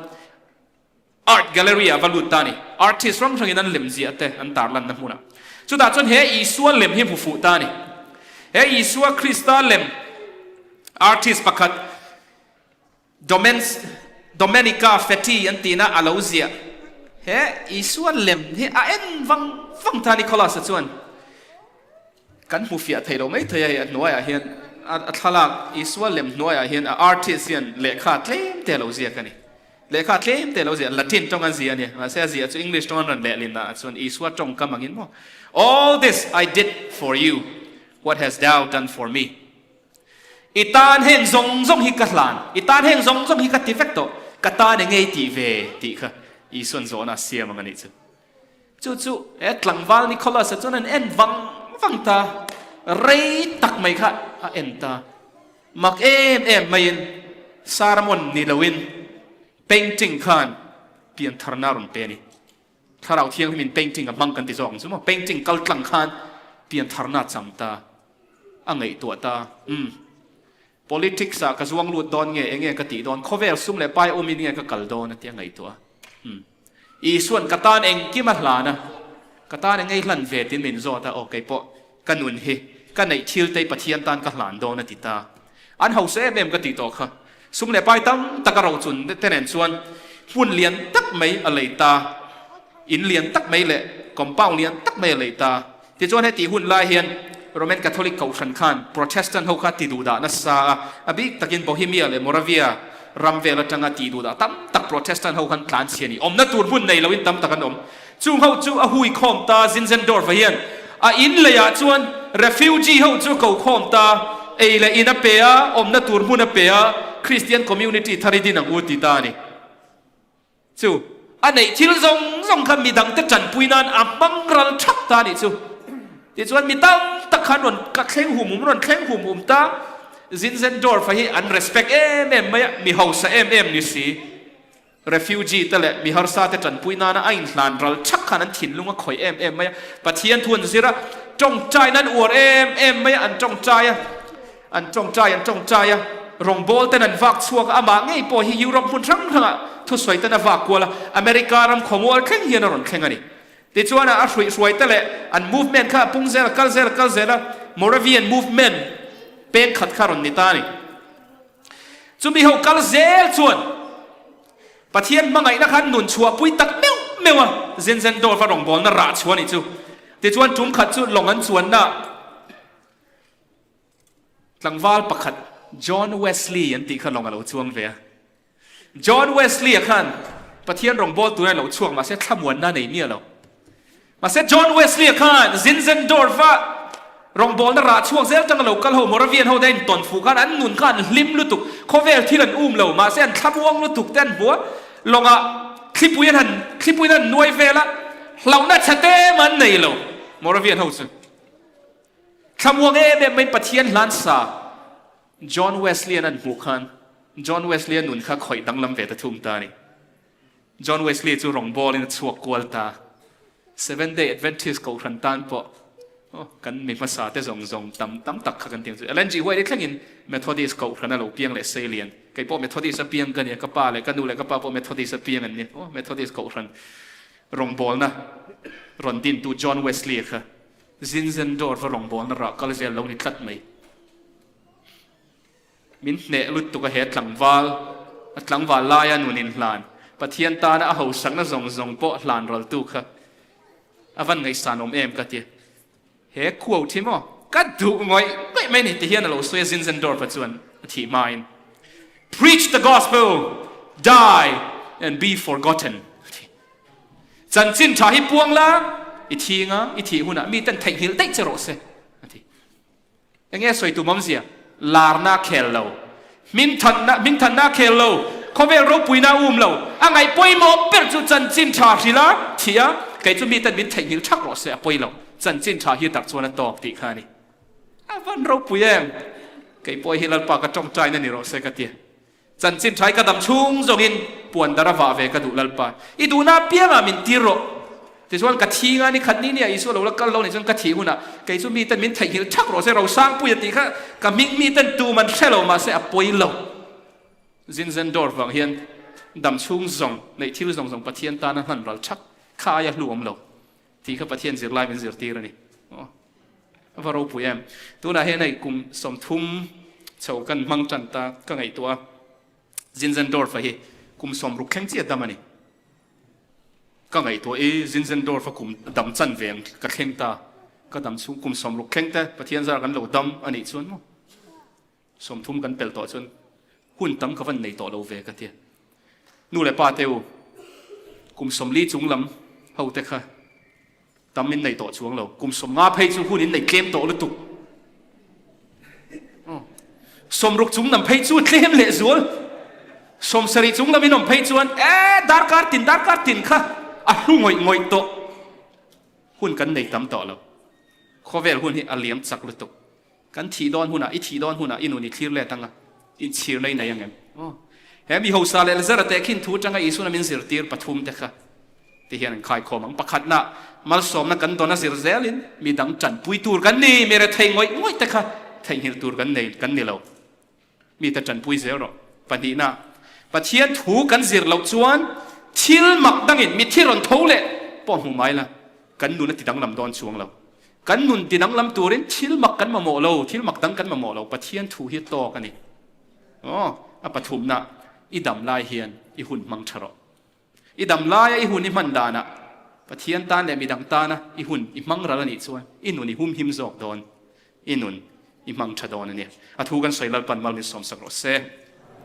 Art Gallery ah va lut ta a ni. Artist hrang hrangin an lem ziah te an tarlanna hmunah. Chutah chuan he Isua lem hi hmu fuh ta a ni. He Isua Krista lem artist pakhat Domens Domenica Fetti an tihna a lo ziah. He Isua lem hi a en vang vang ta Nicholas-a chuan kan hmu fiah thei lo mai thei a hei a hnuaiah hian a thlalak Isua lem hnuaiah hian a artist hian lehkha tlem te a lo ziak a ni. Lehkha tlem te lo ziah, Latin tawng an ziah a ni. Mahse a ziah chu English tawng an rawn lehlin ah chuan Isua tawngkam angin maw? All this I did for you, what has thou done for me? I tan heng zawng zawng hi ka hlan, i tan heng zawng zawng hi ka ti vek tawh, ka tan enge i tih ve tih kha Isua'n zawhna a siam ang a nih chu. Chu chu he tlangval Nicholas-a chuan an en vang vang ta, rei tak mai kha a en ta. Mak em em maiin sermon ni loin painting khan piantharna a rawn pe a ni. Thlarau Thianghlimin painting a hmang kan ti zawk ang chu maw? Painting kal tlang khan piantharna a chang ta, a ngaihtuah ta. Umm. Politics ah ka zuang lut dawn nge, enge ka tih dawn, khawvel sum leh pai awmin nge ka kal dawn a ti a ngaihtuah a. Umm. Isua'n ka tan engkim a hlan a, ka tan engei hlan ve tiin min zawt a, aw keipawh ka nun hi ka neih thil te hi Pathian tan ka hlan dawn a ti ta. An hausa em em ka tih tawh kha. Sum leh pai tam tak a rochun te nen chuan hmun lian tak mai a lei ta, in lian tak mai leh compound lian tak mai a lei ta. Tichuan hetih hun lai hian Roman Catholic kohhran khan Protestant ho kha ti duhdah nasa a, a bik takin Bohemia leh Moravia ram vel atanga ti duhdah tam tak Protestant ho khan tlan chhia a ni. Awmna tur hmun nei loin tam tak an awm. Chung ho chu a hui khawm ta, Zinzendorf-a hian a in leiah chuan refugee ho chu ko khawm ta, ei leh in a pe a, awmna tur hmun a pe a, Christian community thar i din ang u ti ta a ni. Chu a neih thil zawng zawng kha midangte tanpui nan a hmang ral thap ta a nih chu. Tichuan mi tam tak khan rawn ka thleng hum hum rawn thleng hum hum ta. Zinzendorf-a hi an respect em em mai a, mi hausa em em ni si. Refugee te leh mi harsa te tanpui nana a inhlan ral thak khan an thinlung a khawih em em mai a. Pathian thu an zir a, tawngtaina an uar em em mai a, an tawngtai a. An tawngtai an tawngtai a, rawngbawl ten an vak chhuak a, amah ngei pawh hi Europe hmun hrang hrangah thusawi ten a vak kual a, America ram khawmual thleng hian a rawn thleng a ni. Tichuan a hruihhruai te leh an movement kha a pung zel a, kal zel a, kal zel a, Moravian movement peng khat kha a rawn ni ta a ni. Chumi ho kal zel chuan Pathian hmangaihna khan nun chhuahpui tak meuh meuh a, Zinzendorf a rawngbawlna rah chhuah a nih chu. Tichuan tum khat chu lawng an chuanna Tlangval pakhat John Wesley an tih kha lawng a lo chuang ve a. John Wesley-a khan Pathian rawngbâwl tura lo chhuak mahse thlamuanna a nei miah lo. Mahse John Wesley-a khan Zinzendorf-a rawngbâwlna rah chhuak zel tanga lo kal ho Moravian ho te a intawn fuh khan an nun kha an hlim lutuk, khawvel thil an um lo mahse an thlamuang lutuk te an hmu a, lawngah thlipui an han thlipui an han nuai vel a, hlauhna chhe te mah an nei lo Moravian ho chu. Thlamuang em em mai Pathian hlan sa John Wesley-a'n an hmuh khan John Wesley-a nun kha khawih danglam ve ta thung ta a ni. John Wesley chu rawngbawlin a chhuak kual ta. Seventh Day Adventist kohhran tan pawh aw kan mi hmasa te zawng zawng tam tam tak kha kan ti ang chu. Ellen G. White-i thlengin Methodist kohhran a lo piang leh sei lian. Kei pawh Methodist a piang ka ni a, ka pa leh ka nu leh ka pa pawh Methodist a piang an ni. Aw Methodist kohhran rawngbawlna rawn dintu John Wesley-a kha Zinzendorf a rawngbawlna rah kal zel lo ni tlat mai. Min hneh lutuk a he tlangval, a tlangval laia nun inhlan, Pathian tana a hausakna zawng zawng pawh hlan raltu kha a van ngaihsan awm em ka ti. He khuau thi maw? Ka duh ngawih ngawih mai ni ti hian a lo sawi a Zinzendorf-a chuan a thih hmain. Preach the gospel, die and be forgotten a ti. Chanchin tha hi puang la. I thi nga, i thih hunah mi ten theihnghilh daih che rawh se, a ti. Enge sawi tum awmzia? Larna a khel lo. Hmingthanna, hmingthanna a khel lo. Khawvel ropuina a um lo. A ngaih pawimawh ber chu chanchin tha hrilh a, thih a, kei chu miten min theihnghilh thak rawh se, a pawi lo. Chanchin tha hi tak chuan a tawk tih kha a ni. A van ropui em? Kei pawh hi Lalpa ka tawngtaina ni rawh se ka ti. Chanchin ṭhai ka dam chhung zawngin puan dar a vah ve ka duh Lalpa. I duhna apiangah min tir rawh. Tichuan ka thi nga ni khat ni nia Isua lo la kal lo nih chuan ka thih hunah kei chu miten min theihnghilh ṭhak rawh se Rosangpui a tih kha ka hming miten tum an hre lo mahse a pawi lo. Zinzendorf vang hian dam chhung zawng neih thil zawng zawng Pathian tana hman ral ṭhak kha aia hlu awm lo tih kha Pathian zirlai min zirtir a ni. Aw. A va ropui em. Tunah hian hei kum 30 chho kan hmang tan ta ka ngaihtuah a, Zinzendorf-a hi kum 60 thleng chiah dam a ni. Ka ngaihtuah i Zinzendorf-a kum dam chan ve ang ka thleng ta, ka dam chhung kum 60 thleng te Pathian zar kan lo dam a nih chuan maw. 30 kan pel tawh chuan hun tam ka van nei tawh lo ve ka tia. Nu leh pa te u, kum 40 chung lam ho te kha tam in nei tawh chuang lo. Kum 50 phei chu hun in nei tlem tawh lutuk. 60 chung lam phei chu tlem leh zual. 70 chung lam in awm phei chuan e darkar tin darkar tin kha a hlu ngawih ngawih tawh. Hun kan nei tam tawh lo. Khawvel hun hi a liam chak lutuk. Kan thih dawn hunah, i thih dawn hunah i nun i thlir let anga, inchhirna i nei ang em? Aw. He mi hausa leh Lazara tehkhin thu atanga Isuan a min zirtir pathum te kha ti hian an khaikhawm ang. Pakhatna, malsawmna kan dawn a zir zelin mi dang tanpui tur kan ni, mi rethei ngawih ngawih te kha theihnghilh tur kan nei kan ni lo. Mite tanpui zel rawh. Pahnihna, Pathian thu kan zir loh chuan thil mak dangin mithi rawn tho leh pawh hmu mai la, kan nun a ti danglam dawn chuang lo. Kan nun ti danglam turin thil mak kan mamawh lo, thil mak dang kan mamawh lo, Pathian thu hi tawk a ni. Aw, a pathumna, i dam lai hian i hun hmang tha rawh. I dam laia i hun i hman danah Pathian tan leh midang tana i hun i hmang ral a nih chuan i nun i humhim zawk dawn, i nun i hmang tha dawn a ni. A thu kan sawi Lalpan mal min sawmsak rawh se.